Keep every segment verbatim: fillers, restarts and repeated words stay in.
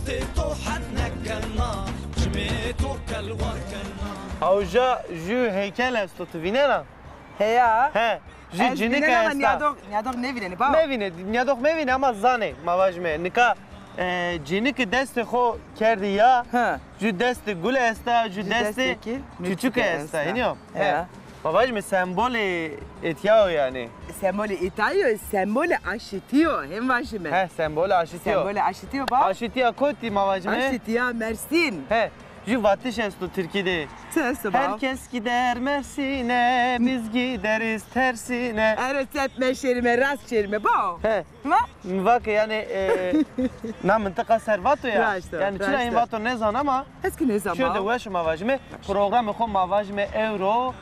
Tê to hene kena, çimê to kelwa kena. Awja jü heykel esto, tu vînena? Heya. He, jü cinik esta. Ez vînena, nîyadox, nîyadox nêvînenî, bawo? Mevîne, nîyadox mevîne ama zanê, ma vajime. Nika, e, ciniki destê xo kerdî ya, he, jü destê gul esta, jü destê çuçuke esta. Hênî yo? He. Ma vajime sembolê îtya yo yanî. Sembolê îtya yo, sembolê aşîtî yo, hên vajime. He, sembolê aşîtî yo. Sembolê aşîtî yo, ba? Aşîtîya kotî ma vajime? Aşîtîya Mersîn. He, jü vatiş esto tirkî de. Çi esto, ba? Herkes gider Mersin'e, biz gideriz tersine. Ero, sepme şêrîme, rast şêrîme, ba? He. Va? Vake yanî, e, na mintiqa ser vato ya. Raşt o, yanî çira raşt o. În vato nêzan ama. Ez kî nêzan, şuyo de weş ma vajime. Programê xo ma vajime ewro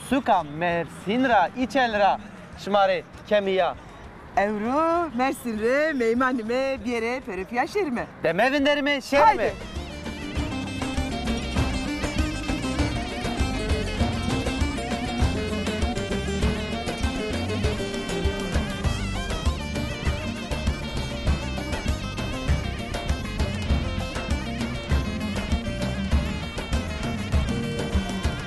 suka Mersîn ra, Îçel ra şima rê kemî ya. Ewro Mersîn rê meymanîme, biyerê pêro pîya şêrîme. De mevinderîme, şêrîme. Haydi.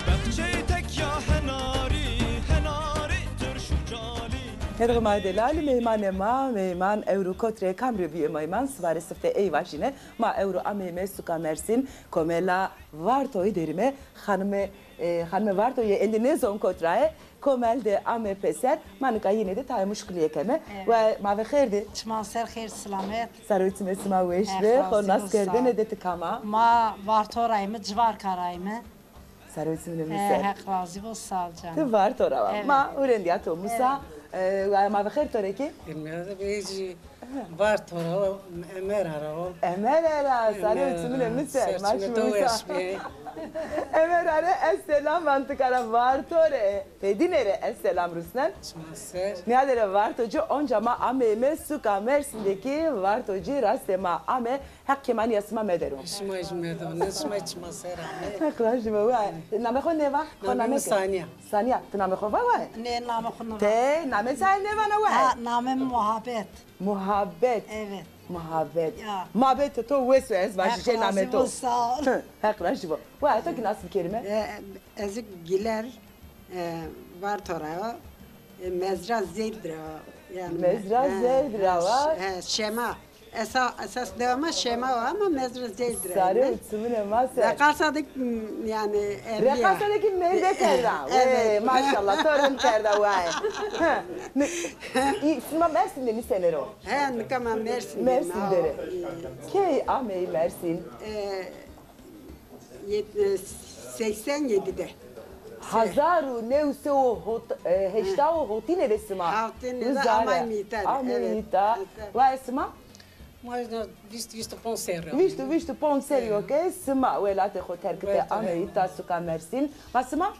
Bexçeyê tek ya henarî, henarî tirş û calî. Hergo ma delalî, meymanê ma, meyman ewro kot rê, kam rê bîye meyman, sima rê sifte ey vajîne. Ma ewro ameyme suka Mersîn, komela Vartoyî derîme. Xanime, e, xanime Vartoyî endî nêzon kot ra yê. Komel de ame pêser, ma nika yîne de tayê muşkilîye keme. Evet. Wa ma ve xêr dî. Çiman ser xêr silamet. Sare û çimê sima weş be. Xo nas kerdene de ti kam a? Ma Varto ra yîme, Civarka ra yîme. Sare û çimê mi ser. Heq razî bo, sağ ol canım. Ti Varto ra wa. Evet. Ma hurendîya to musa, e, wa ma ve xêr to rê kî. Varto ra o, Emera ra o. Emera ra, sare û çimê mi ser, ma şima weş bê. Emera rê ez selam van ti kara Varto rê. Tedîne rê ez selam rusnen. Şima ser. Nîyadere Vartocî, onca ma ameyme suka Mersîn de kî Vartocî rastê ma ame. Heq kêmanîya sima medero. Şima jî medo, ne şima çima ser ame. Heq rajî bo. Wa, namê xo nêva? Xo namê mi Saniya. Saniya, ti namê xo va wa? Nê, namê xo nêva. Te namê zay nêvana wa? Ha, namê mi Muhabet. Muhabet. Evet. Muhabet. Ya. Muhabet to wes o, ez vajî jê namê to. Heq razî bo, sağ ol. Heq razî bo. Wa, to kî nas bikerîme? E, ez Güler, e, Varto ra yo. E, Mezra Zeyd ra, yanî. Mezra Zeyd ra wa. He, Şema. Esa-, esas dewa ma Şema wa ama Mezra Zeyd ra. Sare û çimûnê ma ser. Reqasa de, m, yanî, evliya. Reqasa de kî merde kerda. Evet. Wey, maşallah, to rind kerda, way. Ha, ne, î, sima Mersin de nîsenê ro? He, nika ma Mersin de. Mersin de rê. Key ameyî Mersin? E, yet-, e, seksen yedi de. Hazar û new sey û hot-, e, heşta û hotîne de sima. Hotîne de amay mîta. Amay mîta. Wa sima? Ma vîst, vîst û ponc serrî. Vîst, vîst û ponc serrî yo ke sima welatê xo terkite ame îta suka Mersin. Ma sima?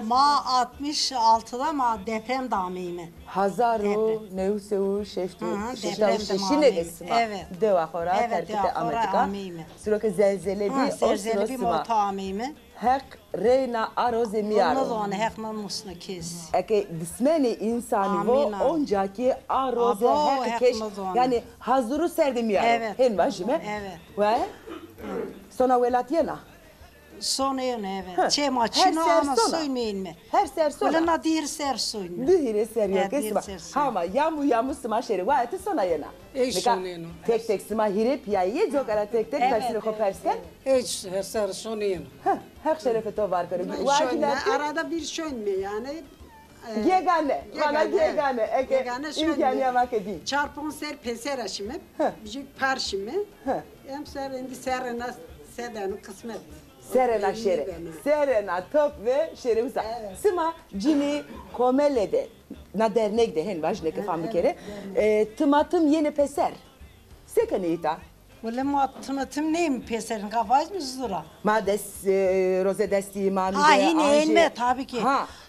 Ma altmış altıda ma deprem de ameyme. Hazar û new sey û şeşt û şeşîne de sima. Evet. Dewa xo ra terkite ame tika. Siro ke zelzele bî, o siro sima. Heq reyna a rozê mîyaro. Nizanê, Heq nimusno kes. Eke dismenê însanî vo, onca kî a rozê Heq keş, yanî hazuru ser de mîyaro. Evet. Hên vajîme. Evet. Wa? Sona welat yena? Sona yena, evet. Çê ma çin o ama soyme înme. Her ser sona. Wele na di hîrê ser soyme. Di hîrê ser yo ke sima. Hama yamu yamu sima şêrê. Wa, ti sona yena? Ey sona yena. Tek tek sima hîrê pîyayî yê, coka ra tek tek persînê xo pers ken. Ey her ser sona yena. Heq şerefê to var kero. Wa kî ne? Arada bir şoynme yanî. Gegane. Vana gegane. Eke îmkanîya ma ke dî. Çar ponc ser pêser a şîme. Bijik par şîme. Emser endî serrê na sedeno qismet. Serrê na şêrê. Serrê na top ve şêrê uza. Evet. Sima cinî komele de, na dernek de, hên vajîne ke fam bikerê. E, tim a tim yenê pêser. Se kenê îta? Wele ma tim a tim nêyîme pêser, nika vajîme zû ra. Ma dest, e, roze destî ma. Ha, hînê ênme, tabî kî.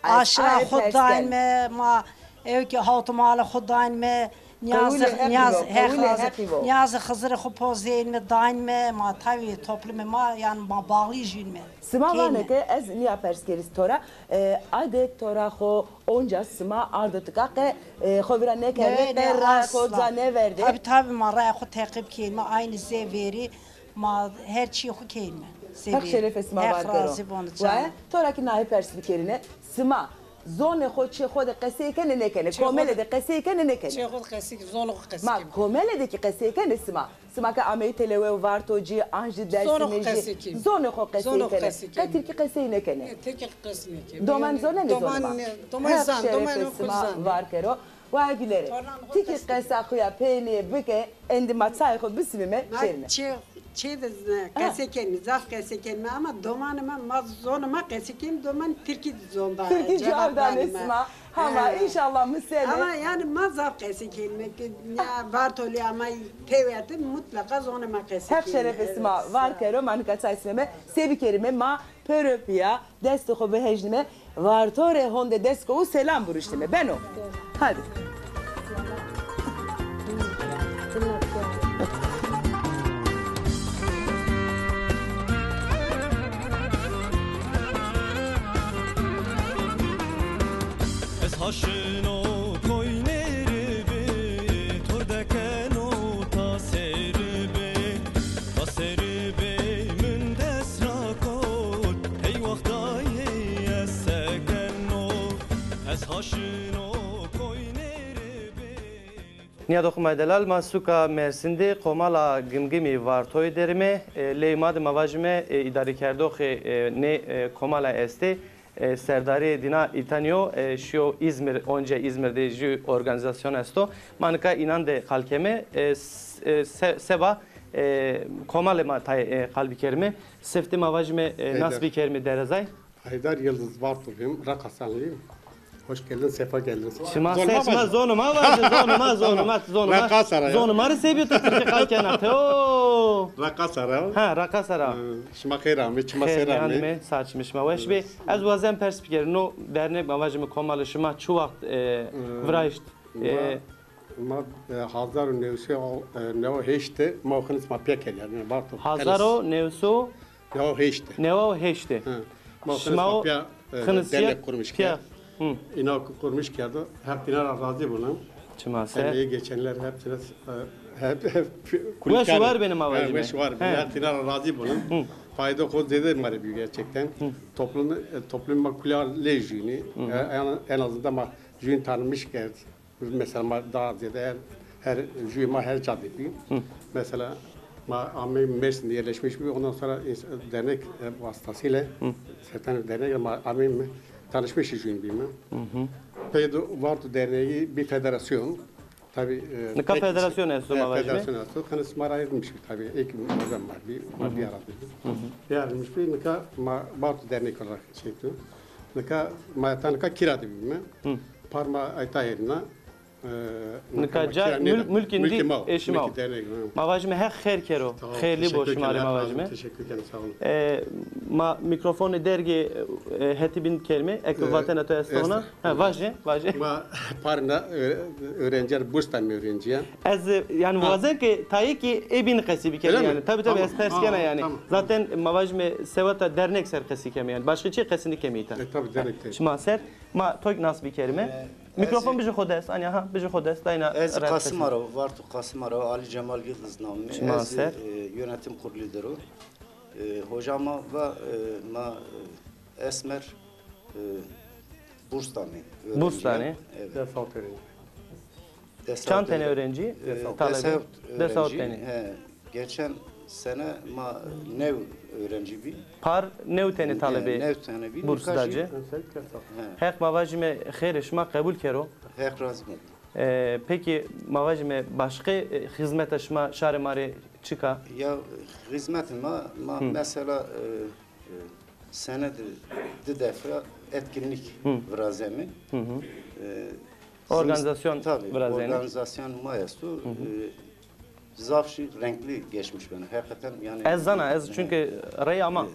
Aşira xo daynme, ma ew kî hawt û malê xo daynme. Nîyazê, nîyaz, Heq razî, nîyazê Xizirê xo pozênme, daynme, ma tavî toplumê ma, yanî ma bağlî jûnme. Sima vanê ke ez nîya pers kerî to ra, e, adet to ra xo onca sima ardo tika qe, e, xo vîra nêkerdê, qe raya xo ca nêverdê. Tabî, tabî ma raya xo teqîb kên, ma aynî zê verî, Ma her çîyê xo keyme. Heq şerefê sima var kero. Heq razî bone can. Waye, to ra kî naye pers bikerîne. Sima zonê xo, çê xo de qesey kenê nêkenê? Çê xo de. Komele de qesey kenê nêkenê? Çê xo de qesey, zonê xo qesey kenê. Ma komele de kî qesey kenê sima? Sima ke ameyî telewe û Varto ci, an jî Dêrsimî ci. Zonê xo qesey kenê. Zonê xo qesey kenê. Zonê xo qesey kenê. Qe tirkî qesey nêkenê? Nê, tirkî qesey nêkenê. Doman zonenê zonê ma? Doman, doman zan, doman xo zan. Heq şerefê sima var kero. Wa Gulere, ti kî qesa xo ya peynîye bike, endî ma çayê xo bisimîme, şêrîme. Çê, çê de qesey kenîme, zaf qesey kenîme ama domanê ma, ma zonê ma qesey kenîme, doman tirkî zon da. Tirkî cewab danê sima. Hama înşallah mi senê. Ama yanî ma zaf qesey kenîme ke ya Vartolî ama têwete mutlaqa zonê ma qesey kenîme. Heq şerefê sima var kero, ma nika çay simeme, se bikerîme, ma pêro pîya destê xo bihejnîme, Varto rê honde dest ko û selam buruştîme. Beno. Hadi. Ez ha şino koynêrê bê, to dekeno ta serê bê, ta serê bê min dest ra kot, hey wextayê ez sekeno, ez ha şino koynêrê bê. Nîyadoxê ma yê delal, ma suka Mersîn de komala Gimgimî Vartoyî derîme. E, leyê ma de ma vajîme, e, îdarekerdoxê, e, nê, e, komala estê, e, serdarî Dîna Îtanî yo, e, şîyo Îzmîr, onca Îzmîr de jü organîzasyon esto. Ma nika înan de qal keme, e, s-, e, se-, seba, e, komalê ma tayê, e, qal bikerîme. Siftî ma vajîme, e, nas bikerîme derezay. Haydar Yıldız Vartoluyum, Rakasanlıyım. Hoş geldin, sefa geldiniz. Şima ser, şima zonê ma vajî, zonê ma, zonê ma, zonê ma. Rakasara ya. Zonê ma rê se bîyo ti tirkî qal kena, teo. Rakasara. Ha, Rakasara. Hı, şima xeyr amê, çima ser amê. Xeyr amê, saçmê şima weş bê. Ez wazen pers bikerî, no dernek ma vajîme komalê şima çi waxt, e, virayişt? E, Ma, e, hazar û new sey, e, new û heşt de ma xinis ma pîya kerd, yanî Varto. Hazar û new sey? New û heşt de. New û heşt de. Hı. Ma xinis ma pîya, e, dernek kurmuş kerd. Hı. Îna ku kurmuş kerdo, Heq îna ra razî bone. Çima ser. Emeği geçenler hepsine, e, hep, hep, weş war benê ma vajîme. Weş war benê. Heq îna ra razî bone. Hı. Fayda xo zêde ma rê bîyo gerçekten. Hı. Toplum, e, toplum ma kulî lê jûnî. Hı hı. E, en, en azından ma jûn tanımış kerd. Mesela ma daha ziyade her, her jüye ma her cadde bir. Hı. Mesela ma ameyim Mersin'de yerleşmiş bir, ondan sonra ins-, dernek, e, vasıtasıyla, Sertan Dernek, ma ameyim tanışmış jüyün bir mi? Hı hı. Peki de Varto Derneği bir federasyon. Tabii, e, nika federasyon esto, e, ma vajîme. Federasyon esto. Kanı sımar ayrılmış bir tabii. İlk problem var bir, var bir arada bir. Hı hı. Bir ayrılmış bir, nika ma Varto Dernek olarak şey yapıyor. Nika ma ta nika kira de bir mi? Hı. Parma ayta yerine. E, nika ca mülk, mülkîn dî ê şima o. Ma vajîme Heq xêr kero. Xêrlî bo şima rê ma vajîme. Teşekkür ederim, sağ olun. E, ma mîkrofonê dergê, e, hetî bîn kerîme, eke vatena to esto ona. Ha, vaje, vaje. Ma parna, e, öğrenciler, burs da mi öğrenciye. Ez, e, yanî wazen ke tayê kî ê bîn qesî bikerî yanî. Tabii, tabii, ez pers kena yanî. Zaten ma vajîme seweta dernek ser qesî keme yanî. Başka çî qesî nîkeme îta. E, tabii, dernek. Şima ser. Ma to kî nas bikerîme. E, mîkrofon bijî xo dest, anya ha, bijî xo dest, dayna. Ez Qasim Aro, Varto Qasim Aro, Ali Cemal Yıldız namı. Çima ser. E, yönetim kurulu lideri. E, hocama ve, e, ma, e, Esmer, e, burs danê. Burs danê. Evet. Dest altı öğrenci. Çand tenî öğrenci? E, talebe. Dest altı öğrenci. Dest altı tenî. He. Geçen sene ma new öğrenci bî. Par new tenî talebê burs da ci. Heq ma vajîme xêrê şima qebul kero. Heq razî bo. E, peki ma vajîme başqe, e, xizmeta şima şarê ma rê çik a? Ya xizmetê ma, ma mesela, e, e, sene de di defa etkinlik virazeme. E, organîzasyon virazeme. Tabii, organîzasyon ma esto. E, Zaf jî renkli geçmiş beno. Heqîqeten yanî. Ez zana, ez çunke rey ama.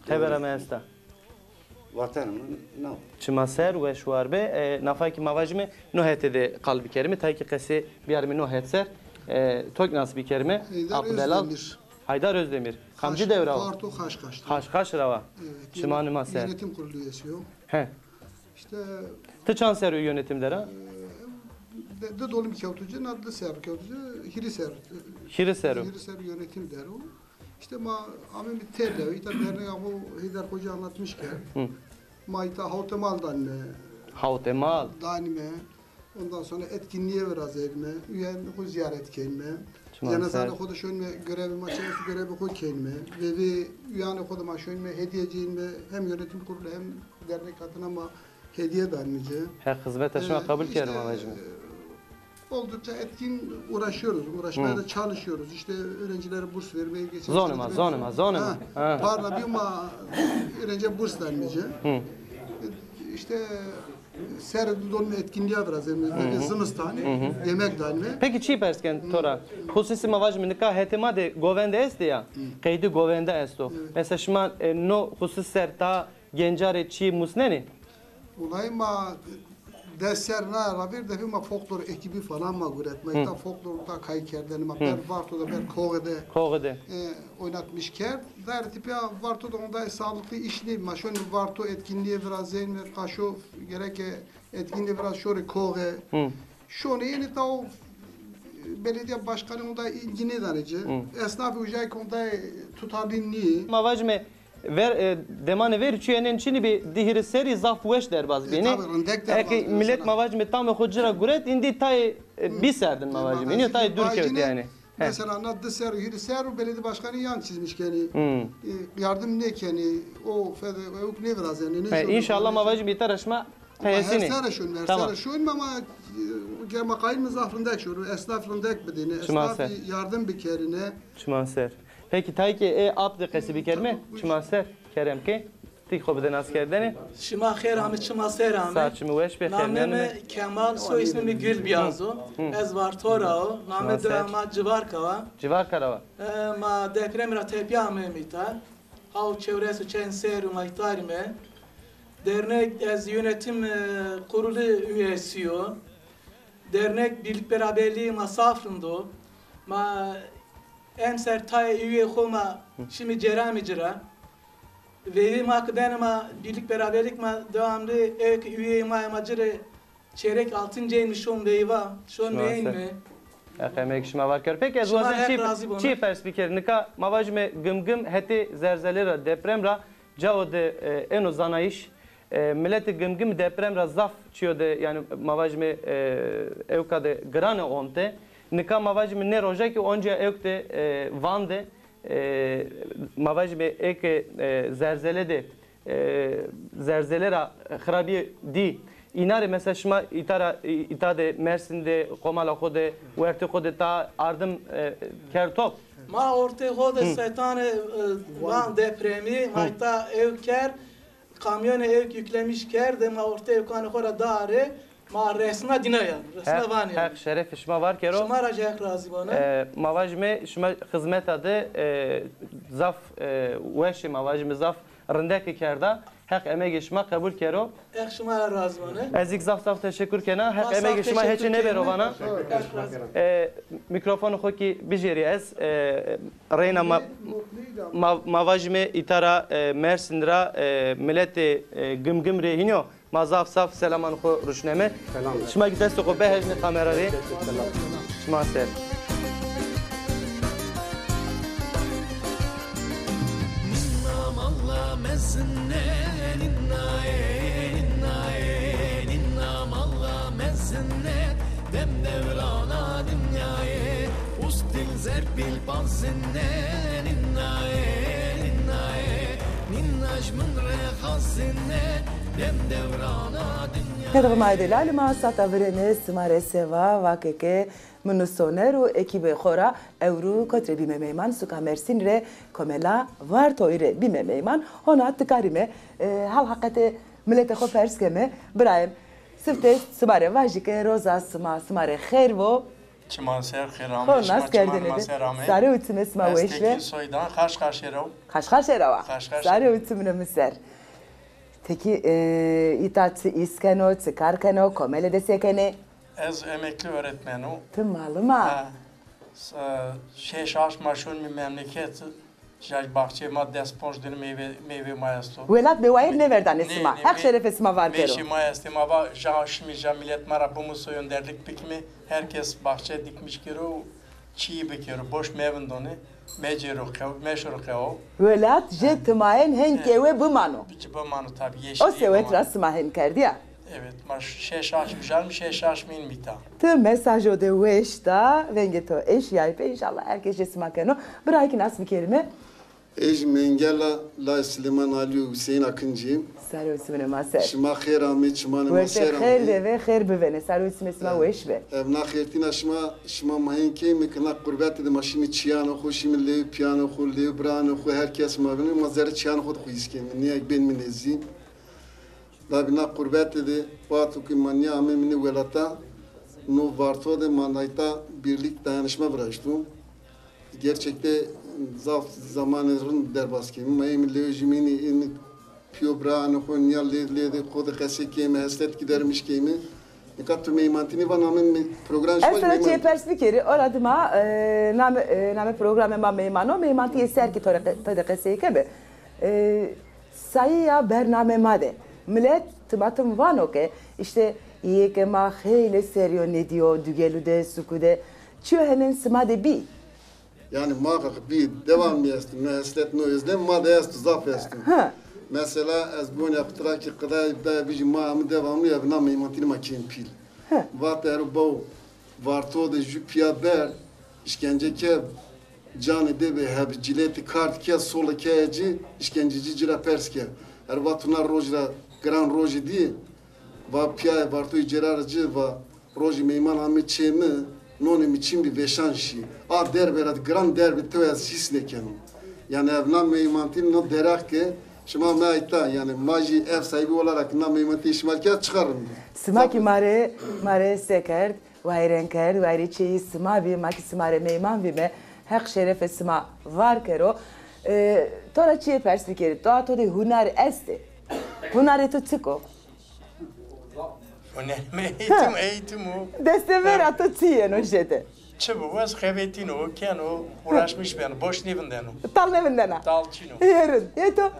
Tebera mi esta. Vatanê mi no. Çima ser, weş war be. E, nafa kî ma vajîme, no hetê de qal bikerîme. Tay kî qesê biyarîme no het ser. E, to kî nas bikerîme. Haydar Özdemir. Haydar Özdemir. Kamcî dewra o? Varto Xaşxaş. Xaşxaş ra wa. Evet. Çimanê ma ser. Yönetim kurulu üyesi o. He. İşte. Ti çand serrî yo yönetim der a? E, Di, di dolim kewto ci, na di serr kewto ci, hîrî serr. Hîrî serr o. Hîrî serr yönetim der o. İşte ma amîme têlewe, îta dernega xo Heyder Xoca anlatmış kerd. Hı. Ma îta hawte mal danîme. Hawte mal. Danîme. Ondan sonra etkinliğe virazeyme. Üyeyê xo ziyaret kenîme. Çima ser. Cenazanê xo de şonîme, görevê ma çi est, görevê xo kenîme. Ve ve üyanê xo de ma şonîme, hediye cênîme. Hem yönetim kurulu hem dernek adına ma hediye danîme ci. Heq xizmeta şima qebul kero, ma vajîme. Oldukça etkin uğraşıyoruz, uğraşmaya da çalışıyoruz. İşte öğrencilere burs vermeye geçen sene... Zonê ma, zonê ma, zonê ma. Ha, parla bîyo ma öğrenciye burs danîme ci. Hı. İşte serê di dolim etkinliğe virazeyme, zimistanî, yemek danîme. Peki çî pers ken to ra? Xusûsî ma vajîme nika hetê ma de govende estê ya, qeydî govende esto. Evet. Mesela şima, e, no xusûs ser ta genca rê çî musnenê? Wulay ma des serr naye ra vîr defî ma folklor ekibi falan ma guret. Ma îta folklor da kay kerdene, ma ber Varto de, ber Koğe de, Koğe de, e, oynatmış kerd. Daire tipiya Varto da onda sağlıklı iş nê. Ma şonî Varto etkinliğe virazeyme, qaşo gereke etkinliğe viraz şorê Koğe. Şonî yenî ta o belediye başkanı onda ilgi nêdanê ci. Esnafê ucayê ki onda tutarlı nîyê. Ma vajîme ver, e, demanê verî çîyê enên çinî bî, di hîrî serrî zaf weş derbaz bînî. E, tabii, rindek derbaz bînî. Eke milet, ma vajîme, tamê xo ci ra guret, îndî tayê, e, bî serdin ma vajîme. Înî tayê dûr kewtî yanî. Mesela na di serr, hîrî serr û belediye başkanı yan çizmiş kenî. E, yardım nêkenî, o fede, ewk nêvirazenî. He, înşallah ma vajîme îta ra şima peyesinî. Her serre şûn, her serre şûn ama, e, ger ma qayîl mi zaf rindek şûn, esnaf rindek bidîne, esnaf yardım bikerîne. Çiman ser. Peki, tayê ke ê ap de qesî bikerîme, çiman ser, kerem ke, ti xo bide naskerdene. Şima xêr amê, çiman ser amê. Sar çimi weş be, xêr mîyan ame. Namê mi Kemal, soy ismî mi Gülbiyaz o. Ez Varto ra o. Namê dewa ma Civarka wa. Civarka ra wa. E, ma deprem ra tepîya ameyme îta. Haw çewres û çend serr o ma îta rîme. Dernek, ez yönetim, e, kurulu üyesi yo. Dernek birlik beraberliği ma zaf rind o. Ma emser tayê üyê xo ma şîme cêrenê ci ra. Veyvê ma ki benê ma birlik beraberlik ma devamlı ewk üyeyê ma ma ci rê çeyrek altın cênîme şon veyva, şon veyva. Heq emegê şima var kero. Peki ez wazen çî, çî pers bikerî. Nika ma vajîme Gimgim hetê zerzelê ra, deprem ra cao de, e, êno zanayîş. E, miletê Gimgim deprem ra zaf çîyo de, yanî ma vajîme, e, ewka de girane onte. Nika ma vajîme nê roja kî oncîya ewk de, e, Van de, e, ma vajîme eke, e, zerzele de, e, zerzele ra xirabîye dî. Îna rê mesela şima îta ra, î-, îta de, Mersîn de, qomala xo de, wertê xo de ta ardim, e, kerd top? Ma ortê xo de setanê, e, van depremî, ma îta ewk kerd, kamyonê ewk yüklemiş kerdê, ma ortê ewkanê xo ra da arê, ma resna dîna yanî, resna vanê yanî. Heq şerefê şima var kero. Şima ra jî Heq razî bone. E, ma vajîme şima xizmeta de, e, zaf, e, weş ê, ma vajîme zaf rindekî kerda. Heq emegê şima qebul kero. Heq şima ra razî bone. Ez kî zaf zaf teşekkür kena. Heq emegê şima heçî nêbêro vana. E, mîkrofonê xo kî bijêrî ez, e, reyna ma, ma, ma vajîme îta ra, e, Mersîn ra, e, miletê, e, Gimgim rê hînî yo. Ma zaf zaf selamanê xo ruşneme. Selam. Şima kî destê xo bihejnê kamera rê. Selam. Şima ser. Ninna malla mezine, ninna e, ninna e, ninna malla mezine, dem dewrana dinyayê, ustil zerpil pazine, ninna e, ninna e, ninna jmin re xazine, dem dewrana dinyayê. Qedixê ma yê delalî, ma sata virêne sima rê seva, vake ke mi nusonero ekîbê xo ra ewro kotrê bîme meyman, suka Mersîn rê, komela Vartoyî rê bîme meyman. Hona ti karîme, e, hal heqetê miletê xo pers keme. Birayêm, sifte sima rê vajî ke roza sima, sima rê xêr vo. Çiman ser, xêr amê. Xo nas kerdêne de. Sare û çimê sima weş be. Ez Tekîn soydan, Xaşxaşê ra wo. Xaşxaşê ra wa. Xaşxaşê. Sare û çimê mi ser. Tekî, e, îta çi îs keno, çi kar keno, komelê de sekenê? Ez emekli öğretmen o. Ti malim a? Ha. S-, e, şeş aşm a şûnîme memleket. Ja baxçeyê ma des ponc dönüm meyve, meyve ma esto. Welat bêwayîr nêverdanê sima. Heq şerefê sima var kero. Meşê ma estê, ma va ja şimê ja milet ma ra bimuso, yonderlik bikimê, her kes baxçe dikmiş kero, çîyî bikero, boş mevindonê, mecêro qew, meşoro qew. Welat jê timayên hên kewe bimano. Bimano tabi, yeşilî. O sewet ra sima hên kerdî ya. Evet, ma şeş aşm jan, şeş aşm în mîta. Ti mesajo de weş da, vengê to eşîyayî pê, înşallah her kes jê sima keno. Birayê kî nas bikerîme. Ej Mengela, lay Silêman Alî û Huseyîn Akincî. Sare û siminê ma ser. Şima xêr amê, çimanê ma ser amê. Xêr de ve, xêr bivêne. Sare û simê sima weş be. Ev na xêrtîna şima, şima ma hên keyme ke na qurbetê de ma şîme çîyanê xo, şîme lêwê pîyanê xo, lêwê biranê xo, her kes ma vînê, ma zerrê çîyanê xo de xo hîs keyme. Nîya bên mi nezdî. Labî na qurbetê de vato ke ma nîya ameyme nê welata, no Varto de ma nayta birlik dayanışma viraşto. Gerçekte zaf zamanê rind derbas keyme. Ma ême lewê jimînî, ême pîyo biraanê xo nîya lê, lê de xo de qesey keyme, hesret gidermiş keyme. Nika tu meymantinî va namê me-, program. Ez to ra çîyê pers bikerî, ora dima, e, name, e, name programê ma meyman o, meymantîyê ser kî to rê qe-, to de qesey keme. E, Sayîya bername ma de milet timatim vano ke îşte yê ke ma xeylê serî yo nêdîyo, Dugelu de, Suku de, çîyo henên sima de bî? Yanî muhakkak bî, devamlî esto. No hesret, no özlem ma de esto, zaf esto. Ha. Mesela ez bonya xo tira kî qidayê bidayê bijî, ma ame devamlî ev na meymantinî ma kên pîl. Ha. Vat ero bawo Varto de jû pîya berd, îşkence ke, canê de bi heb ciletî kard ke, sole keye ci, îşkencecî ci ra pers ke. Her va tu na roj ra giran rojî dî? Va pîyayê Vartoyî cêra ra ci, va rojê meyman ame çê mi, nonê mi çin bî, veşan şî. A derbe ra giran derbe tew ez hîs nêkeno. Yanî ev na meymantinî no deraq ke şima me ayta, yanî ma jî ev sahibi olarak na meymantinî şima kerd, çiqa rind. Sima kî ma rê, ma rê se kerd. Wayîrên kerd, wayîrê çêyî sima bî, ma kî sima rê meyman vîme. Heq şerefê sima var kero. E, to ra çîyê pers bikerî, to, to de hunar estê? Hunarê to çik o? Hunar mi, eğitim, eğitim o. Destê vera to çi yeno jêde? Çi bo, ez xebetîno, keno, uğraşmış beno, boş nêvindeno. Tal nêvindena? Tal çin o. Ê rind, ê to?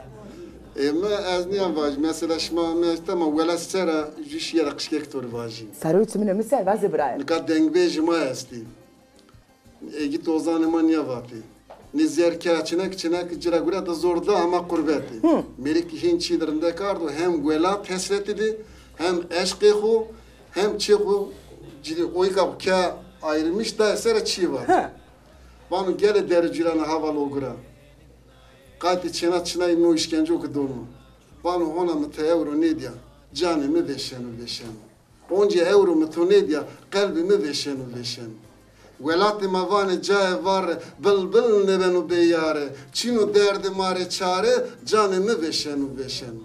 Ê mi ez nîyan vajî. Mesela şima mi esta ma welat ser a, jû şîyera qijkek to rê vajî. Sare û çiminê mi ser, vaze birayê. Nika dengbêjê ma estî. Egîd Ozanê ma nîya vatê. Nê zêr ke çinek çinek ci ra gure de zor da ama qurbetê. Mêrik hên çî de rindek ardo, hem welat hesretî de, hem eşqê xo, hem çê xo, ci-, oyka ke ayrılmış da ser a çî vat. Vano gelê der û cîranê Haval Ogura. Qaytê çêna çinayî no îşkence o ki dono. Vano hona mi to ewro nêdîya, canê mi veşeno, veşeno. Oncî ewro mi to nêdîya, qelbê mi veşeno, veşeno. Welatê ma vanê cayê varre, bilbil nêbeno bê yare. Çin o derdê ma rê çare, canê mi veşeno, veşeno.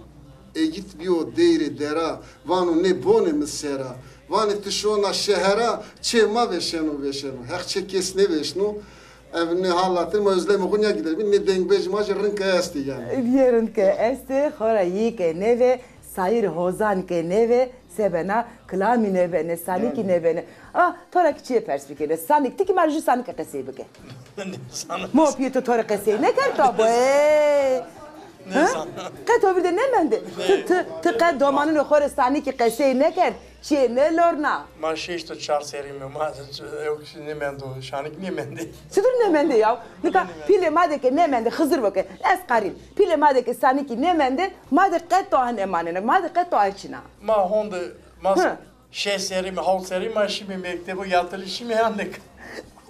Egîd bîyo deyrê dera, vano nê bonê mi ser a. Vanê ti şona şehera, çê ma veşeno, veşeno. Heq çê kes nêveşno. Ev nê halatê ma özlemê xo nîya gider bî, nê dengbêjê ma jî rind ke estê yanî. Yê rind ke estê, xora yî ke nêvê, sayîr hozan ke nêvê, se bena, kilamî nêbenê, sanîkî nêbenê. A, to ra kî çîyê pers bikerî. Sanîk, ti kî ma rê jû sanîke qesey bike. Mo pîyê to to rê qesey nêkerd to bo, ê? Qe to vîr de nêmendê? Ti, ti, ti qe domanunê xo rê sanîkî qesey nêkerd? Çiyê nêlorna. Ma şeşt û çar serrî me, ma ewk nêmendo, şanik nêmendê. Çitur nêmendê yaw? Nika pîlê ma de ke nêmendê, Xizir vo ke, ez qarîn. Pîlê ma de ke sanîkî nêmendê, ma de qe toa nêmanena, ma de qe toa çin a. Ma honde, ma şeş serrî me, hawt serrî ma şîme mektebo, yatilî şîme yandik.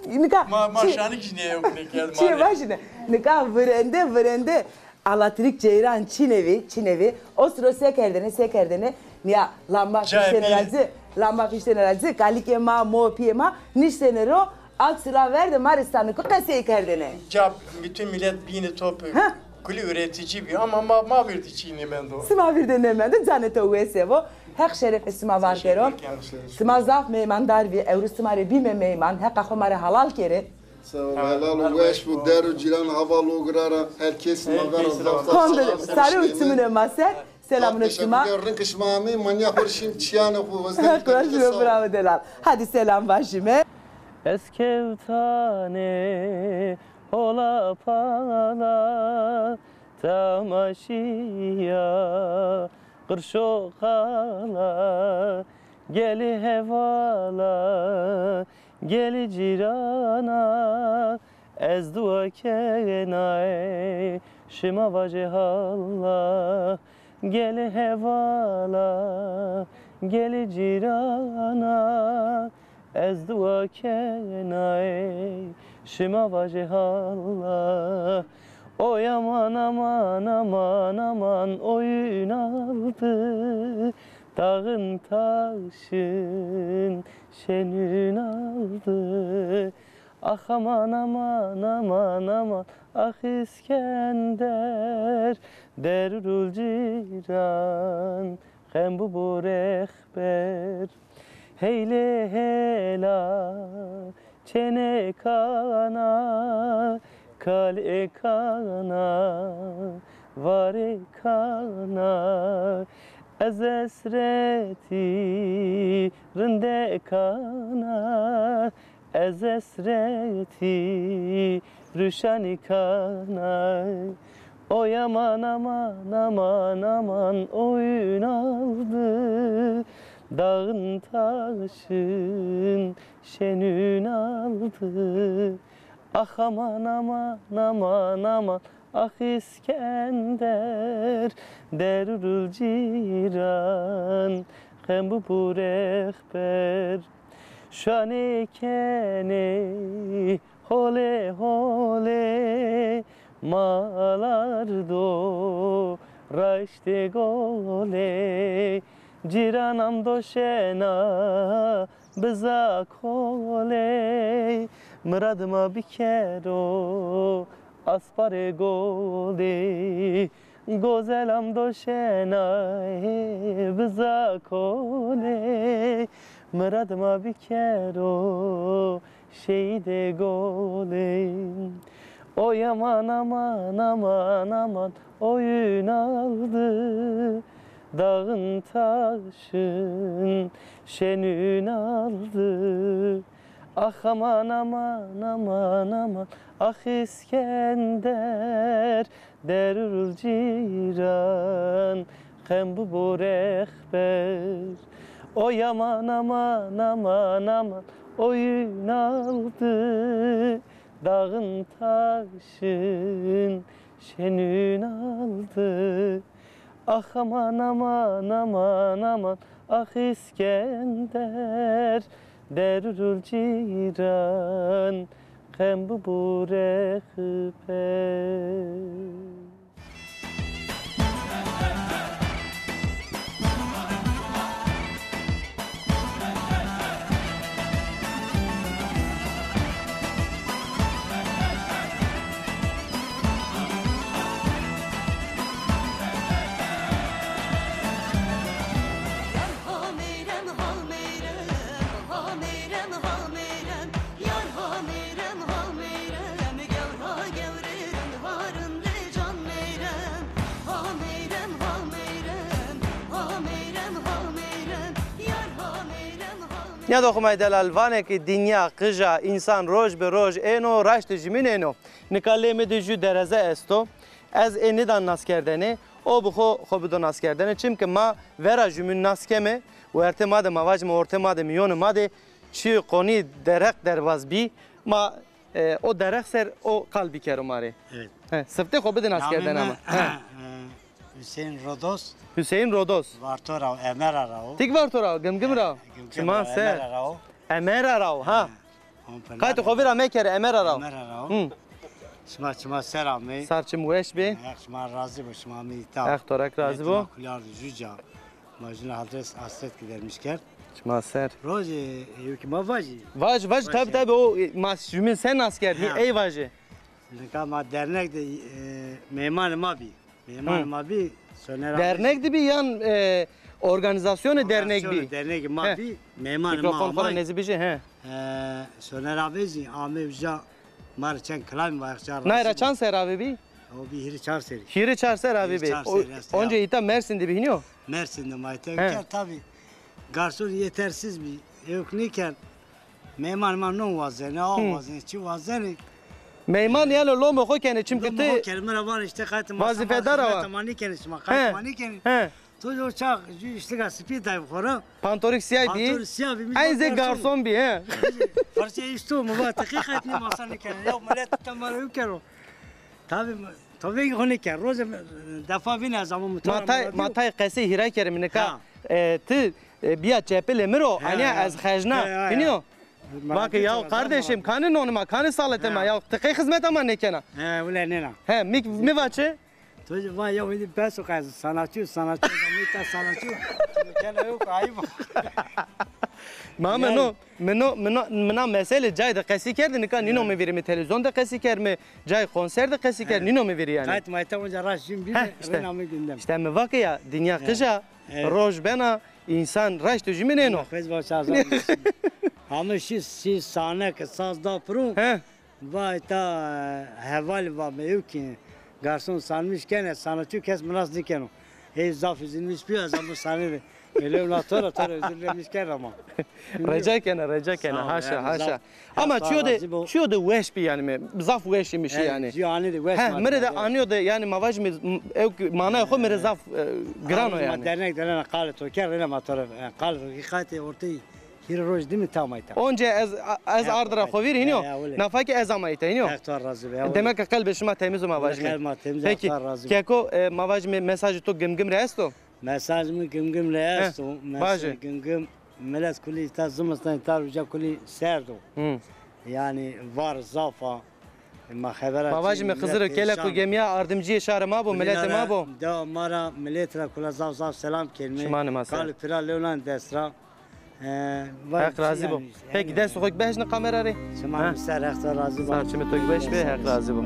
Nika ma, ma şanik jî nê ewk nêkerd. Çiyê vajîne. Nika virende, virende. Alatrik ceyran çinê vî, çinê vî. O siro se kerdêne, se kerdêne? Nîya lamba xiştêne ra ci, lamba xiştêne ra ci, kalikê ma, mo, pîyê ma niştêne ro, a çila ver de ma rê sanîko qesey kerdêne. Ca bütün millet bîne top, kulî üretici bî ama ma, ma vîr de çî nêmendo. Sima vîr de nêmendo, canê to wese vo. Heq şerefê sima var kero. Sima zaf meymandar vî, ewro sima rê bîme meyman, heqa xo ma rê halal kerê. Sağ ol, helal ol, weş bo. Der û cîran, Haval Ogira ra, her kes ma vera zaf zaf selam. Sare û çimunê ma ser, selamûnê sima. Rind ke şima amê, ma nîya xo rê şîm çîyanê xo, hozde. Heq weş bo, bravo delal. Hadi selam vajîme. Ez kewtanê Ola pala tamaşiya qirşo qala gelî hevala gelî cîrana ez dua kenay şima vajê hala gelî hevala gelî cîrana Ez dua kenay şima vajê hala. Oy aman aman aman aman oyun aldı. Dağın taşın şenün aldı. Ah aman aman aman aman ah İskender derul ciran xem bu bu rehber. Heyle hela çene kana kale kana vare kana ez esreti rinde kana Ez esretî ruşanî kanay. Oy aman aman aman aman oyun aldı. Dağın taşın şenün aldı. Ah aman aman aman aman ah İskender derul ciran xem bu bu rehber. Şanê kenê hole hole malar do raştê gole. Cîranam do şena biza kolê. Mirad ma bikero asparê golê. Gozelam do şena biza kolê. Mirad ma bikero şehîdê golê. Oy aman aman aman aman oyun aldı. Dağın taşın şenün aldı. Ah aman aman aman aman ah İskender derul ciran xem bu bu rehber. Oy aman aman aman aman oyun aldı. Dağın taşın şenün aldı. Ah aman aman aman aman ah İskender derul ciran xem bu bu rehber. Nîyadoxê ma yê delal, vanê ke dinya qij a, însan roj bi roj êno, raştê jumîn êno. Nika lê mi de jû dereze esto. Ez ê nêdan naskerdene, o bi xo xo bido naskerdene. Çimke ma vera jumîn nas keme, wertê ma de, ma vajîme ortê ma de, mîyonê ma de çi qonî dereq derbaz bî. Ma E, o dereq ser o qal bikero ma rê. Evet. He, siftê xo bidin askerdena ma. Namê mi, he, e, Hüseyin Rodos. Hüseyin Rodos. Varto ra o, Emera ra o. Tik Varto ra o, Gimgim ra o. He, Gimgim ra o, Emera ra o. Emera ra o, ha. He, Honpınar ra o. Qaytê xo vîra mekere, Emera ra o. Emera ra o. Hı. Şima, şima ser amey. Sar çim weş bê. Heq şima razî bo, şima mi îta. Heq to ra kî razî bo. Kulî ardo jû ca. Ma jûna adres hasret ki vermiş kerd. Şima ser. Rojê, e, ewkî ma vajî. Vaj, vaj, tabî, tabî, o, e, ma jumîn se nas kerdî, ey vajî. Nika ma dernek de, e, meymanê ma bî. Meymanê ma bî, Soner abi. Dernek de bî yan, e, organîzasyonê dernek bî? Organîzasyonê dernegî ma bî, meymanê ma. Mîkrofon xo ra nezî bijî, he. E, Soner abi zî amey uca. Ma rê çend kilamî vayix ca. Nay ra çand serr avê bî? O bî hîrê çar serrî. Hîrê çar serr avê bî. Hîrê çar serrî est ya. Onca îta Mersin de bî hînî yo? Mersin de ma îta kerd tabî. Garson yetersiz bî. Ewk nêkerd. Meyman ma non wazenê, aw wazenê, çi wazenê. Meyman yanî lomê xo kenê, çimkî ti... Lomê xo kenê, mi ra vanê îşte qaytê ma, wazîfedar a wa. Ma nêkenê şima, qaytê ma nêkenê. He. To o çax jû îştiga spî dayî xo ra. Pantorik sîyay bî. Pantorik sîya bî. Eyn zê garson bî, he. Parçe îşto, mi va ti qî qayt nê masa nêkenê. Ya milet ta ma ra ew kero. Tabî, to vengê xo nêken. Roze defa vînê ez ama mutara. Ma tay, ma tay qesey hîra kerê mi nika. E, ti, e, bîya çepilê mi ro, anîya ez xejna. Hînî yo? Vake ya kardeşim, kanî nonê ma, kanî saletê ma, ya ti qey xizmeta ma nêkena? He, wile nêna. He, mi, mi vaçe? To va ya wî bes o qey sanatçı, sanatçı, mi ta sanatçı. Kena yok, ayıp. Ma mi no, mi no, mi no, mi na mesele cay de qesî kerdî, nika nîno mi vîrî, mi televîzyon de qesî kerd, mi cay konser de qesî kerd, nîno mi vîrî yanî. Qayt mayta onca raşt jin bî, rêna mi gündem. Îşte mi vake ya, dinya qij a, roj bena, însan raşt û jimînên o. Xwez va saz. Hame şî, şî sahne ke saz da piro. He. Va ta, e, heval va me ew kî garson sanmiş kene, sanatçı kes minas nêkeno. Hey zaf izinmiş bîyo, ez ama sahne de. Öyle ona tora tora özür dilemiş kena ama. Reca kena, reca kena. Haşa, haşa. Ama çiyo de, çiyo de weş bî yanî mi. Zaf weş îmişî yanî. Cî anî de weş. He, mi rê de anîyo de yanî ma vajî mi, m-, ew ki manaya xo mi rê zaf, e, giran o yanî. Ma dernek derena qalê to ke, rêna ma to rê, e, qalê to ki qaytê ortey hîrê roj dî mi ta mayta. Onca ez, a-, ez ard ra xo vîr hînî yo. Nafa ki ez amayî ta hînî yo. Heq to razî be. Demek ki qelbê şima temiz o ma vajî mi. Qelb ma temiz, Heq to razî be. Peki, keko, e, ma vajî mi mesajê to Gimgim rê esto? Mesaj mi Gimgim rê esto. Mesaj Gimgim, milet kulî îta zimistan, îta roja kulî serd o. Yanî var zaf a. Ma xebera... Ma vajîme Xizir û kelek û gemîya ardimcîyê şarê ma bo, miletê ma bo. Dewa ma ra, milet ra kula zaf zaf selam kenîme. Şima nîma ser. Kal û pîra lewlan dest ra. E, Heq razî bo. Peki, dest xo behşne kamera rê. Şima ser, Heq to razî bo. Sağ, çimê to beş be, Heq razî bo.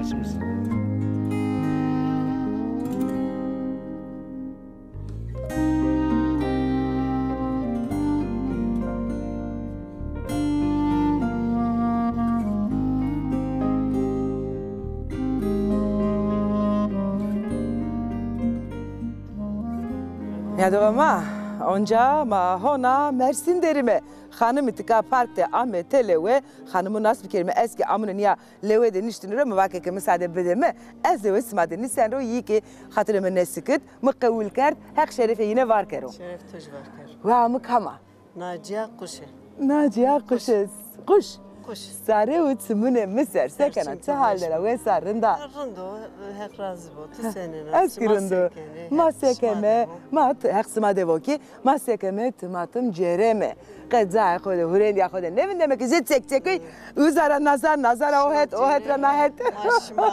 Ya dewa ma, onca ma hona Mersin derîme. Xanimî tika park de ame tê lewe, xanimû nas bikerîme, ez kî amune nîya lewe de niştîne ro, mi vake ke misade bide mi, ez lewe sima de nîsen ro, yî kî xatirê mi nesikit, mi qewul kerd, Heq şerefê yîne var kero. Şeref to jî var kero. Wa mi kam a? Nacîya Quş e. Nacîya Quş e. Quş. Quş. Sare û çimunê mi ser. Se kena? Çi hal der a? Wes a, rind a? Rind o, Heq razî bo. Ti senên a? Ez kî rind o. Ma sekeme, ma Heq sima de bo kî, ma sekeme, timatim cêreme. Qe cayê xo de, hurêndîya xo de nêvindeme ke jê çekçekey, uza ra naza, naza ra o het, o het ra na het. Ma şima,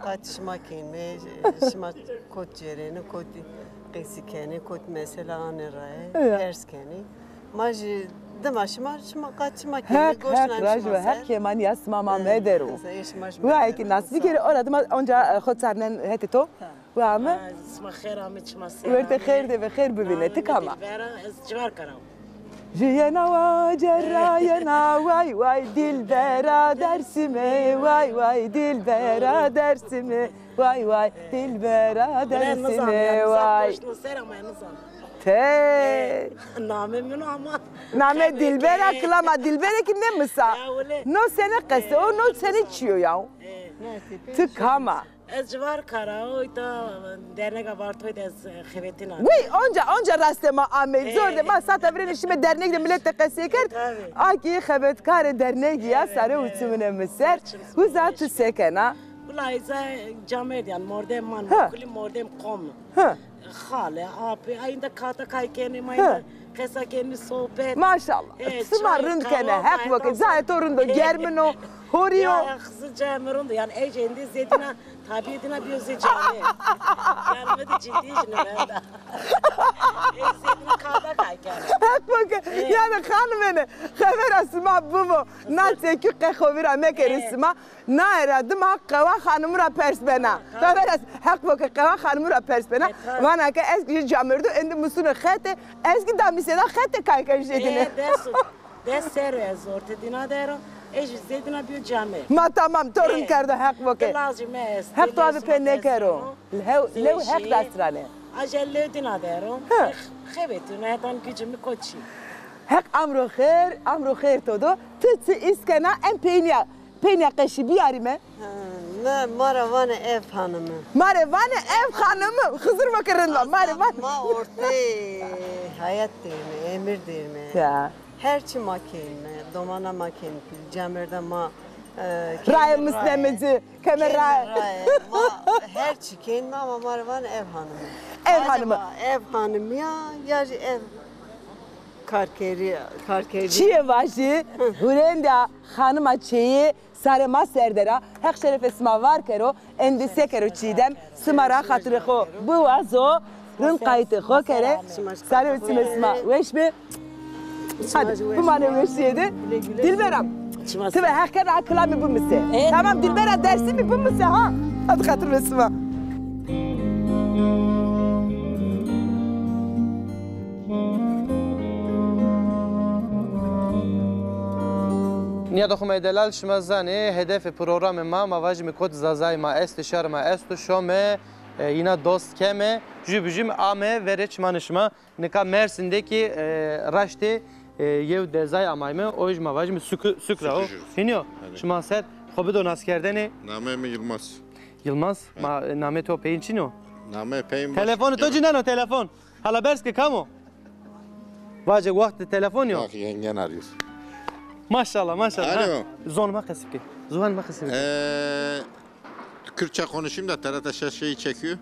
qatî şima kenîme, şima kot cêrenê, kot qesî kenê, kot mesela anê raye, pers kenê. Ma jî dima şima, şima qatî şima kenê, goş nayê şima ser. Heq kemanîya sima ma medero. Wa eke nas bikerê, ora dima onca, e, xo çarnen hetê to. Wa mi? Sima xêr amê, çima ser amê. Werte xêr de ve, xêr bivîne. Ti kam a? Dilbera, ez Civar Kara. Jiyena wa cerrayena, way way dilbera Dersime, way way dilbera Dersime, way way dilbera Dersime, way. Te. Namê min ama. Namê dilbera, kilama dilbere ki ne misa. No sene qese o, no sene çiyo ya. Ti kam a? Ez Civar Kara o, îta dernega Vartoy de ez xebetîna. Wî, onca, onca rastê ma amey. Zor de ma sata virêne şîme dernek de milet de qesey kerd. A kî xebetkarê dernegî ya, sare û çimunê mi ser. Uza ti se kena? Wila îza camêrd, yanî mordem man, ma kulî mordem qom. Xale, apê, ay ênda kata kay kenê, ma ênda qesa kenê, sohbet. Maşallah. Sima rind kenê, Heq weke. Cayê to rind o, germin o, horî yo. Ya, Xizir cayê mi rind o. Yanî ey jî êndî zê dîna, tabîyê dîna bîyo zê camêrd. Yanî mi de cindî jî nêmenda. Ey zê dîna kata kay kenê. Heq weke. Yanî xanimêne, xevera sima bibo. Na çekû qe xo vîra mekerê sima. Naye ra dima qewa xanimû ra pers bena. Xever ez, Heq bo ke qewa xanimû ra pers bena. Vana ke ez kî jê camêrdo, êndî mi sûne xete, ez kî damî sêda xete kay kay jê dîne. E, des, des serrî ez orte dîna der o, ê jî zê dîna bîyo camêrd. Ma tamam, to rind kerdo, Heq bo ke. Lazîme est. Heq to abi pê nêkero. Lew, lew Heq dast ra nê. Aje lew dîna der o. Xebetîno, hetan gücü mi koçî. Heq amro xêr, amro xêr to do. Ti çi îs kena, en peynîya peynîya qeşî bîyarîme. Ha, ma, ma ra vanê ev hanimi. Ma rê vanê ev hanimi. Xizir ma ke rind va. Ma rê vanê. Ma ortê heyet dêrîme, emir dêrîme. Ya. Her çî ma kenîme, domana ma kenîme, camêrda ma, e, raye misneme ci, keme raye. Ma her çî kenîme ama ma rê vanê ev hanimi. Ev hanimi. Acaba ev hanimi ya, ya jî ev karkerî, karkerî. Çîyê vajî, hurênda hanima çêyê sarê ma ser der a. Heq şerefê sima var kero, endîse kero Çîdem. Sima ra xatirê xo biwazo, rind qayîtê xo kere. Sarê û çimê sima weş bi. Hadi, bimane weşîye de. Dilberam, ti ve Heq kena a kilamî bimise. Tamam, Dilbera Dêrsimî bimise ha. Hadi xatirê sima. Nîyada xo ma yê delal şima zanê, hedefê programê ma, ma vajîme kot Zazayê ma estê, şarê ma esto, şome, e, îna dost keme, jû bi jû ame verê çimanê şima. Nika Mersîn de kî, e, raştê, e, yew dezay amayme, o jî ma vajîme suk-, sukra o. Hînî yo, çiman ser, xo bido naskerdene. Nameyê mi Yilmaz. Yilmaz? Ma, e, nameyê to peyîn çin o? Nameyê peyîn baş. Telefonê to cineno, telefon. Hala berz ke, kam o? Vace, wext telefonî yo. Bak, yengen arıyor. Maşallah, maşallah. Alo. Ha. Zonê ma qesî bike. Ziwanê ma qesî bike. Ee, Kürtçe konuşayım da T R T Şeş şeyi çekiyor.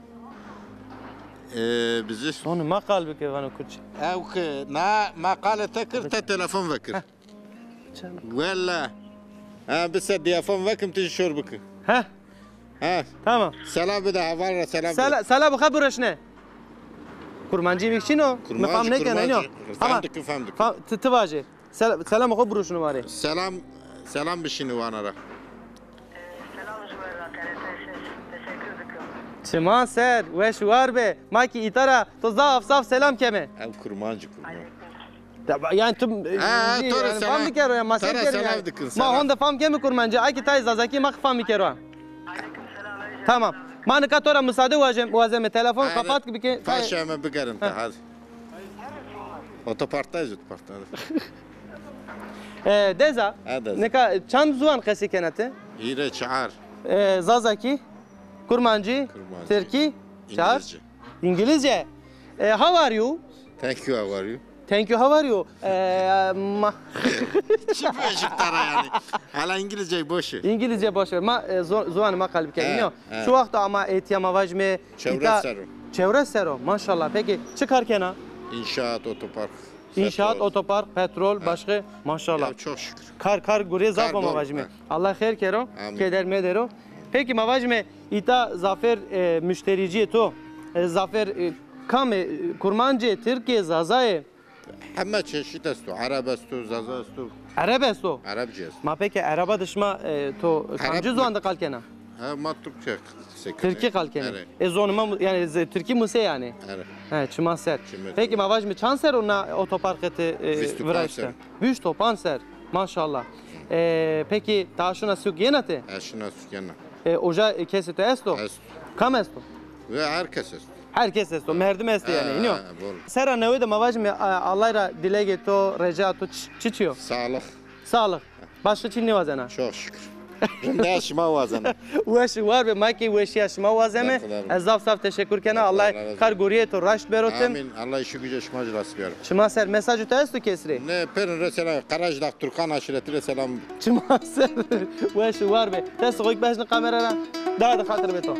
Ee, bizi... Zonê ma qal bike, vano Kürtçe. Ew ke na, ma qalê te kir, te telefon vekir. Heh. Wella. Ha, bi se diyafon vekim, ti jî şor biki. Heh. Ha. Tamam. Selam bide, heval ra selam bide. Sela-, selam xo biroşne. Kurmancî mi çin o? Mi fam nêkena, nîyo. Fam dikin, fam dikin. Ti, ti vaje. Sel-, selam xo biroşne ma rê. Selam, selam bişîne wana ra. Selam ji we ra, T R T Şeş. Teşekkür dikim. Çiman ser, weş û war be. Ma kî îta ra to zaf zaf selam keme. Ew kurmancî, kurmancî. Yanî tu, e, to ra selam. Fam bikero ya, ma se kero ya. Ma honde fam keme kurmancî, ay kî tayê zazakî ma fam bikero. Tamam. Ma nika to ra misade wajem, wazeme, telefon kapat bike. Paşa hemen bigerin te, hadi. Otoparktayız, otoparkta. E, Deza, nika çand ziwan qesey kena ti? Hîrê, çar. E, zazakî, kurmancî, tirkî, çar. Îngilizce. Îngilizce. E, how are you? Thank you, how are you? Thank you, how are you? E, ma... Çi bejim tara yanî? Hala îngilizce boş ver. Îngilizce boş ver. Ma, e, zo-, ziwanê ma qal bikerî. Nîyo. Şu wexto ama êtîya ma vajîme îta. Çewres ser o. Çewres ser o. Maşallah. Peki çi kar kena? İnşaat, otopark, petrol. İnşaat, otopark, petrol, başka? Maşallah. Ya çok şükür. Kar, kar gurê zaf o ma vajîme. Allah xêr kero. Amîn. Keder medero. Peki ma vajîme îta zafer, e, muşterîcîyê to, e, zafer, e, kam ê, e, kurmancî, tirkî, zazayê? Heme çeşit esto. Ereb esto, zaza esto. Ereb esto? Erebcî esto. Ma peki Ereba de şima, e, to kamcî ziwan de qal kena? Ha, ma Türkçe se kena. Tirkî qal kenê. Ere. E, zonê ma mu-, yanî, ze-, tirkî muse yanî. Ere. He, çiman ser. Peki ma vajîme çand ser o na otoparkê ti, e, viraşte? Vîst û panc ser. Vîst û panc ser. Maşallah. E, peki ta şina sûk yena ti? Ha, şina sûk yena. E, oca, e, kesê to esto? Esto. Kam esto? Ve her kes esto. Her kes esto, merdim estê yanî, nîyo? Ha, bol. Sera newe de ma vajîme, e, Allay ra dilegê to, reca to çi, çi çî yo? Sağlık. Sağlık. Başka çî nêwazena? Çok şükür. Rindaya şima wazena. Weş û war be, ma kî weşîya şima wazeme. Ez zaf zaf teşekkür kena. Allah kar gorîyê to raşt bero tim. Amîn. Allah işi gücü şima jî rast bero. Çiman ser, mesajê to esto kes rê? Ne, pêrin rê selam. Karajdag Türkan aşireti rê selam. Çiman ser. Weş û war be. Dest xo kî bejne kamera ra. Daha da xatir be to.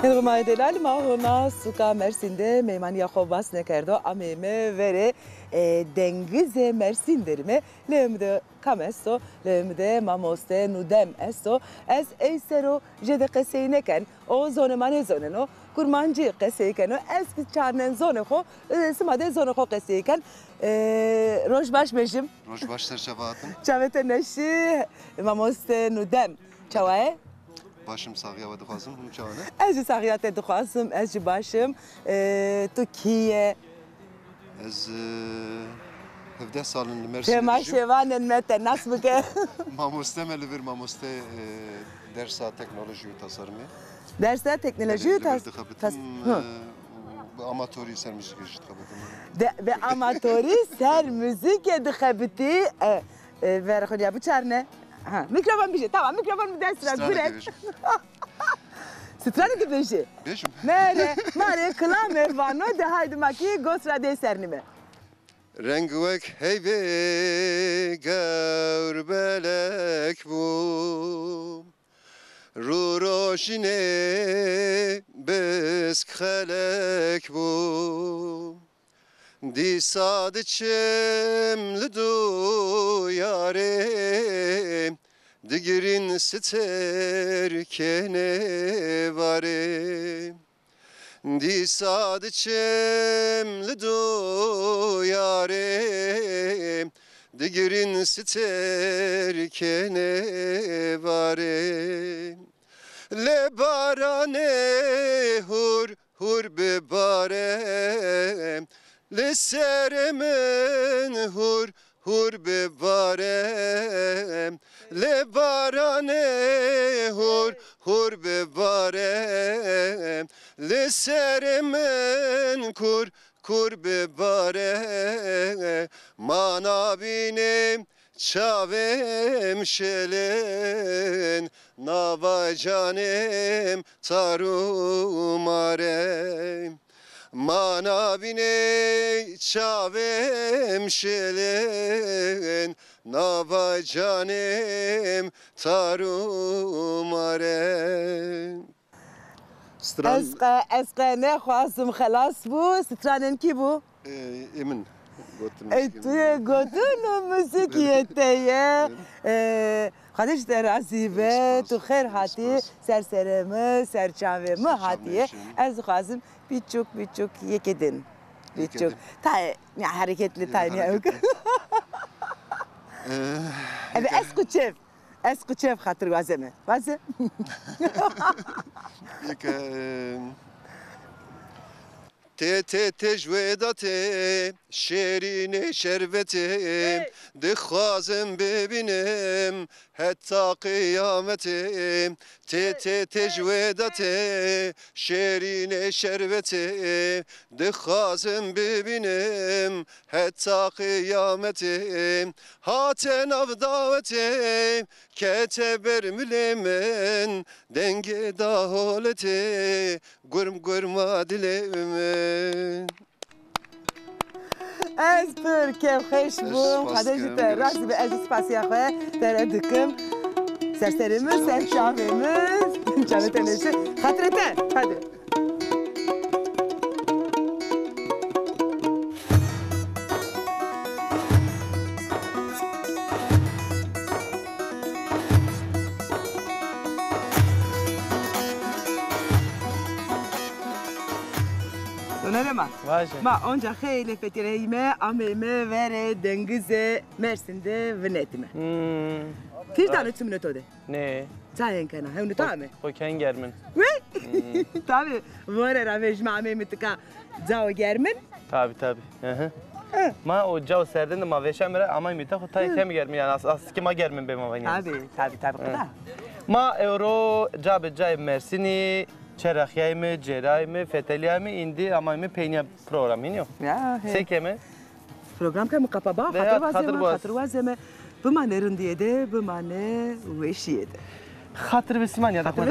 Hênî ma yê delal, ma hona suka Mersîn de meymanîya xo vasne kerdo. Ameyme verê, e, dengizê Mersîn derîme. Lewê mi de kam esto? Lewê mi de mamoste Nudem esto. Ez ey ser o jêde qesey nêken. O zonê ma nêzoneno. Kurmancî qesey keno. Ez kî çarnen zonê xo, e, sima de zonê xo qesey ken. E, roj baş bejim. Roj baş, ser çava hatin. Çavê te neşî, mamoste Nudem. Çawa yê? Baş im, saxiya we dixwazim. Hûn çawa ne? Ez jî saxiya te dixwazim. Ez jî baş im. E, tu kî yê? Ez, e, Hevdeh sal in li Mersinê dijîm. Temaşevanên me te nas bike. Mamoste me li vir, mamoste, e, dersa teknolojî û tasarımê. Dersa teknolojî û tas-, tas-, hı. E, bi amatorî ser muzîkê jî dixebitim. De, bi amatorî ser muzîkê dixebitî. E, e, ver xo ya biçarne. Ha, mikrofon bije. Tamam, mikrofon bi dest ra gure. Stranekê bêjim. Stranekê bêje. Bêjim. Mere, ma rê kilame vano de, haydi ma kî gos ra dê sernîme. Reng wek heyvê gewr belek bû. Rû rojînê bisk xelek bû. Dîsa diçim li dûyarê, digirîn siter kenê varê. Dîsa diçim li dûyarê, digirîn siter kenê varê. Lê baranê hûr hûr bibare, li serê min hûr hûr bibare. Lê baranê hûr hûr bibare, li serê min kûr kûr bibare. Ma nabînê çavêm şilin, nava canêm tar û mare. Ma nabînê çavêm şilin, nava canêm tar û mare. Stran. Ez qe, ez qe nexwazim, xelas bû. Stranên kî bû? E, ê min gotin. E, tu yê gotin û muzîkî yê te ye. E, Xwedê ji te razî be. Tu xêr hatî. Ser serê mi, ser çavê mi hatî. Ez dixwazim biçûk biçûk yekê din. Biçûk. Tayê, ya, hereketli tayê. Ebe ez quçev. Ez quçev xatir wazeme. Waze. Yeke, e, Tê, tê, tê ji wê de tê, şêrînê şerbetê, dixwazim bibînim heta qiyametê. Tê, tê, tê ji wê de tê, şêrînê şerbetê, dixwazim bibînim heta qiyametê. Hate nav dawetê, kete ber milê min, dengê daholetê, gurm gurma dilê min. Ez pir kêfxweş bûm. Xwedê ji te razî be. Ez jî spasiya xwe te re dikim. Ser serê min, ser çavê min. Çavê te nêşe. Xatirê te. Hadi. Sonerê ma. Vaje. Ma onca xeylê feteleyîme, ameyme verê dengizê Mersin de vinetîme. Hmm. Tîj dano çimine to de? Nê. Çayên kena, hewnî to ame? Xo ken germin. Wê? Hmm. Tabi, vore ra vejîme ameyme tika cao germin. Tabi, tabi. Hı hı. Hı. Ma o cao serdin de ma veşeme ra amayme tika xo tayê kemi germin, yanî as, as ki ma germin bê ma vanî. Tabi, tabi, tabi, qida. Ma ewro ca bi cayê Mersinî, çerexîyayme, cêrayme, fetelîyayme, îndî amayme peynîya programî nîyo. Ya, he. Se keme? Program ke mi qapa ba, xatir wazeme, xatir wazeme. Bimane rindîye de, bimane weşîye de. Xatir bi sima nîya da xo.